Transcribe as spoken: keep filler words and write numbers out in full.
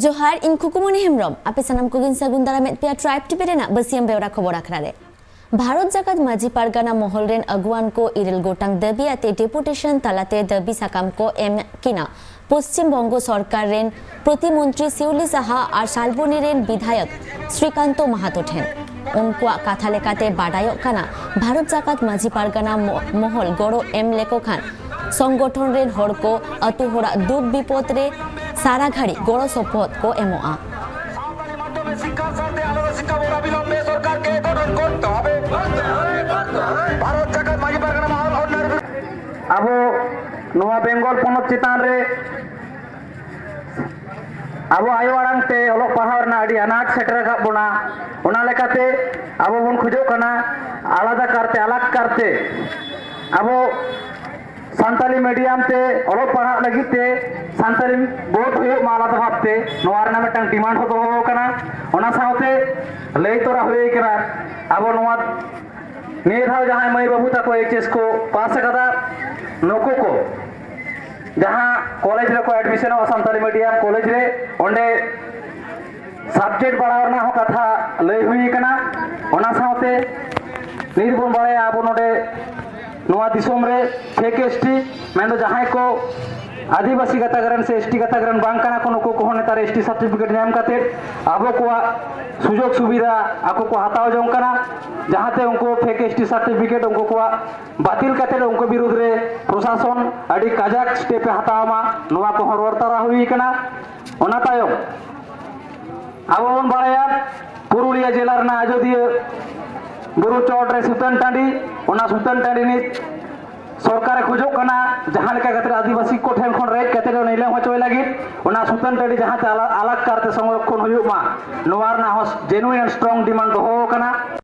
ᱡᱚᱦᱟᱨ, ᱤᱧ ᱠᱷᱩᱠᱩᱢᱚᱱᱤ ᱦᱮᱢᱵᱨᱚᱢ᱾ ᱟᱯᱮ ᱥᱟᱱᱟᱢ ᱠᱚᱜᱮᱧ ᱥᱟᱹᱜᱩᱱ ᱫᱟᱨᱟᱢᱮᱫ ᱯᱮᱭᱟ ᱴᱨᱟᱭᱤᱵᱽ ᱴᱤᱵᱷᱤ ᱨᱮᱱᱟᱜ ᱵᱟᱹᱥᱤᱭᱟᱹᱢ ᱵᱮᱣᱨᱟ ᱠᱷᱚᱵᱚᱨ ᱟᱠᱷᱲᱟ ᱨᱮ᱾ ᱵᱷᱟᱨᱚᱛ ᱡᱟᱠᱟᱛ ᱢᱟᱹᱡᱷᱤ ᱯᱟᱨᱜᱟᱱᱟ ᱢᱚᱦᱚᱞ ᱨᱮᱱ ᱟᱹᱜᱩᱣᱟᱱ ᱠᱚ ᱤᱨᱟᱹᱞ ᱜᱚᱴᱟᱝ ᱫᱟᱹᱵᱤ ᱟᱛᱮ ᱰᱮᱯᱩᱴᱮᱥᱚᱱ ᱛᱟᱞᱟᱛᱮ ᱫᱟᱹᱵᱤ ᱥᱟᱠᱟᱢ ᱠᱚ ᱮᱢ ᱠᱤᱱᱟ ᱯᱚᱥᱪᱤᱢ ᱵᱚᱝᱜᱚ ᱥᱚᱨᱠᱟᱨ ᱨᱮᱱ ᱯᱨᱚᱛᱤᱢᱚᱱᱛᱨᱤ ᱥᱤᱣᱞᱤ ᱥᱟᱦᱟ ᱟᱨ ᱥᱟᱞᱵᱚᱱᱤ ᱨᱮᱱ ᱵᱤᱫᱷᱟᱭᱚᱠ ᱥᱨᱤᱠᱟᱱᱛᱚ ᱢᱟᱦᱟᱛᱚ ᱴᱷᱮᱱ᱾ ᱩᱱᱠᱩᱣᱟᱜ ᱠᱟᱛᱷᱟ ᱞᱮᱠᱟᱛᱮ ᱵᱟᱰᱟᱭᱚᱜ ᱠᱟᱱᱟ, ᱵᱷᱟᱨᱚᱛ ᱡᱟᱠᱟᱛ ᱢᱟᱹᱡᱷᱤ ᱯᱟᱨᱜᱟᱱᱟ ᱢᱚ-, ᱢᱚᱦᱚᱞ ᱜᱚᱲᱚ ᱮᱢ ᱞᱮᱠᱚ ᱠᱷᱟᱱ ᱥᱚᱝᱜᱚᱴᱷᱚᱱ ᱨᱮᱱ ᱦᱚᱲ ᱠᱚ ᱟᱹᱛᱩ ᱦᱚᱲᱟᱜ ᱫᱩᱠ ᱵᱤᱯᱚᱫ ᱨᱮ ᱥᱟᱨᱟ ᱜᱷᱟᱹᱲᱤᱡ ᱜᱚᱲᱚ ᱥᱚᱯᱚᱦᱚᱫ ᱠᱚ ᱮᱢᱚᱜᱼᱟ᱾ ᱥᱟᱱᱛᱟᱲᱤ ᱢᱟᱫᱽᱫᱷᱚᱢᱮ ᱥᱤᱠᱠᱷᱟ ᱥᱟᱶᱛᱮ ᱟᱞᱟᱫᱟ ᱥᱤᱠᱠᱷᱟ ᱵᱚᱨᱟ ᱵᱤᱞᱚᱢᱵᱮ ᱥᱚᱨᱠᱟᱨ ᱜᱮ ᱜᱚᱴᱷᱚᱱ ᱠᱚᱨᱛᱮ ᱦᱚᱵᱮ᱾ ᱵᱷᱟᱨᱚᱛ ᱡᱟᱠᱟᱛ ᱢᱟᱹᱡᱷᱤ ᱯᱟᱨᱜᱟᱱᱟ ᱢᱚᱦᱚᱞ ᱚᱱᱱᱟᱨ ᱟᱵᱚ ᱱᱚᱣᱟ ᱵᱮᱝᱜᱚᱞ ᱯᱚᱱᱚᱛ ᱪᱮᱛᱟᱱ ᱨᱮ ᱟᱵᱚ ᱟᱭᱳ ᱟᱲᱟᱝ ᱛᱮ ᱚᱞᱚᱜ ᱯᱟᱲᱦᱟᱣ ᱨᱮᱱᱟᱜ ᱟᱹᱰᱤ ᱟᱱᱟᱴ ᱥᱮᱴᱮᱨ ᱟᱠᱟᱫ ᱵᱚᱱᱟ᱾ ᱚᱱᱟ ᱞᱮᱠᱟᱛᱮ ᱟᱵᱚ ᱵᱚᱱ ᱠᱷᱚᱡᱚᱜ ᱠᱟᱱᱟ ᱟᱞᱟᱫᱟ ᱠᱟᱨᱛᱮ, ᱟᱞᱟᱜᱽ ᱠᱟᱨᱛᱮ ᱟᱵᱚ ᱥᱟᱱᱛᱟᱞᱤ ᱢᱤᱰᱤᱭᱟᱢ ᱛᱮ ᱚᱞᱚᱜ ᱯᱟᱲᱦᱟᱜ ᱞᱟᱹᱜᱤᱫ ᱛᱮ ᱥᱟᱱᱛᱟᱞᱤ ᱵᱳᱨᱰ ᱦᱩᱭᱩᱜ ᱢᱟ ᱟᱞᱟᱫᱟ ᱵᱷᱟᱵᱽᱛᱮ, ᱱᱚᱣᱟ ᱨᱮᱱᱟᱜ ᱢᱤᱫᱴᱟᱝ ᱰᱤᱢᱟᱱᱰ ᱦᱚᱸ ᱫᱚᱦᱚ ᱟᱠᱟᱱᱟ᱾ ᱚᱱᱟ ᱥᱟᱶᱛᱮ ᱞᱟᱹᱭ ᱛᱚᱨᱟ ᱦᱩᱭ ᱟᱠᱟᱱᱟ, ᱟᱵᱚ ᱱᱚᱣᱟ ᱱᱤᱭᱟᱹ ᱫᱷᱟᱣ ᱡᱟᱦᱟᱸᱭ ᱢᱟᱹᱭ ᱵᱟᱹᱵᱩ ᱛᱟᱠᱚ ᱮᱭᱤᱪ ᱮᱥ ᱠᱚ ᱯᱟᱥ ᱟᱠᱟᱫᱟ, ᱱᱩᱠᱩ ᱠᱚ ᱡᱟᱦᱟᱸ ᱠᱚᱞᱮᱡᱽ ᱨᱮᱠᱚ ᱮᱰᱢᱤᱥᱚᱱᱚᱜᱼᱟ, ᱥᱟᱱᱛᱟᱞᱤ ᱢᱤᱰᱤᱭᱟᱢ ᱠᱚᱞᱮᱡᱽ ᱨᱮ, ᱚᱸᱰᱮ ᱥᱟᱵᱡᱮᱠᱴ ᱵᱟᱲᱟᱣ ᱨᱮᱱᱟᱜ ᱦᱚᱸ ᱠᱟᱛᱷᱟ ᱞᱟᱹᱭ ᱦᱩᱭ ᱟᱠᱟᱱᱟ᱾ ᱚᱱᱟ ᱥᱟᱶᱛᱮ ᱱᱤᱛ ᱵᱚᱱ ᱵᱟᱲᱟᱭᱟ, ᱟᱵᱚ ᱱᱚᱰᱮ ᱱᱚᱣᱟ ᱫᱤᱥᱚᱢ ᱨᱮ ᱯᱷᱮᱠ ᱮᱥ ᱴᱤ, ᱢᱮᱱᱫᱚ ᱡᱟᱦᱟᱸᱭ ᱠᱚ ᱟᱹᱫᱤᱵᱟᱹᱥᱤ ᱜᱟᱛᱟᱠ ᱨᱮᱱ ᱥᱮ ᱮᱥ ᱴᱤ ᱜᱟᱛᱟᱠ ᱨᱮᱱ ᱵᱟᱝ ᱠᱟᱱᱟ ᱠᱚ, ᱱᱩᱠᱩ ᱠᱚᱦᱚᱸ ᱱᱮᱛᱟᱨ ᱮᱥ ᱴᱤ ᱥᱟᱨᱴᱤᱯᱷᱤᱠᱮᱴ ᱧᱟᱢ ᱠᱟᱛᱮ ᱟᱵᱚ ᱠᱚᱣᱟᱜ ᱥᱩᱡᱳᱜᱽ ᱥᱩᱵᱤᱫᱷᱟ ᱟᱠᱚ ᱠᱚ ᱦᱟᱛᱟᱣ ᱡᱚᱝ ᱠᱟᱱᱟ, ᱡᱟᱦᱟᱸᱛᱮ ᱩᱱᱠᱩ ᱯᱷᱮᱠ ᱮᱥ ᱴᱤ ᱥᱟᱨᱴᱤᱯᱷᱤᱠᱮᱴ ᱩᱱᱠᱩ ᱠᱚᱣᱟᱜ ᱵᱟᱹᱛᱤᱞ ᱠᱟᱛᱮ ᱩᱱᱠᱩ ᱵᱤᱨᱩᱫᱽ ᱨᱮ ᱯᱨᱚᱥᱟᱥᱚᱱ ᱟᱹᱰᱤ ᱠᱟᱡᱟᱠ ᱥᱴᱮᱯ ᱮ ᱦᱟᱛᱟᱣ ᱢᱟ, ᱱᱚᱣᱟ ᱠᱚᱦᱚᱸ ᱨᱚᱲ ᱛᱟᱨᱟ ᱦᱩᱭ ᱠᱟᱱᱟ᱾ ᱚᱱᱟ ᱛᱟᱭᱚᱢ ᱟᱵᱚ ᱵᱚᱱ ᱵᱟᱲᱟᱭᱟ, ᱯᱩᱨᱩᱞᱤᱭᱟᱹ ᱡᱮᱞᱟ ᱨᱮᱱᱟᱜ ᱟᱡᱚᱫᱤᱭᱟᱹ ᱵᱩᱨᱩ ᱪᱚᱴ ᱨᱮ ᱥᱩᱛᱟᱹᱱ ᱴᱟᱺᱰᱤ, ᱚᱱᱟ ᱥᱩᱛᱟᱹᱱ ᱴᱟᱺᱰᱤ ᱱᱤᱛ ᱥᱚᱨᱠᱟᱨᱮ ᱠᱷᱚᱡᱚᱜ ᱠᱟᱱᱟ, ᱡᱟᱦᱟᱸ ᱞᱮᱠᱟ ᱠᱟᱛᱮ ᱟᱹᱫᱤᱵᱟᱹᱥᱤ ᱠᱚ ᱴᱷᱮᱱ ᱠᱷᱚᱱ ᱨᱮᱡ ᱠᱟᱛᱮ ᱚᱱᱟ ᱧᱤᱞᱟᱹᱢ ᱦᱚᱪᱚᱭ ᱞᱟᱹᱜᱤᱫ, ᱚᱱᱟ ᱥᱩᱛᱟᱹᱱ ᱴᱟᱺᱰᱤ ᱡᱟᱦᱟᱸᱛᱮ ᱟᱞᱟ-, ᱟᱞᱟᱜᱽ ᱠᱟᱨᱛᱮ ᱥᱚᱝᱨᱚᱠᱷᱚᱱ ᱦᱩᱭᱩᱜ ᱢᱟ, ᱱᱚᱣᱟ ᱨᱮᱱᱟᱜ ᱦᱚᱸ ᱡᱮᱱᱩᱭᱤᱱ ᱥᱴᱨᱚᱝ ᱰᱤᱢᱟᱱᱰ ᱫᱚᱦᱚ ᱟᱠᱟᱱᱟ᱾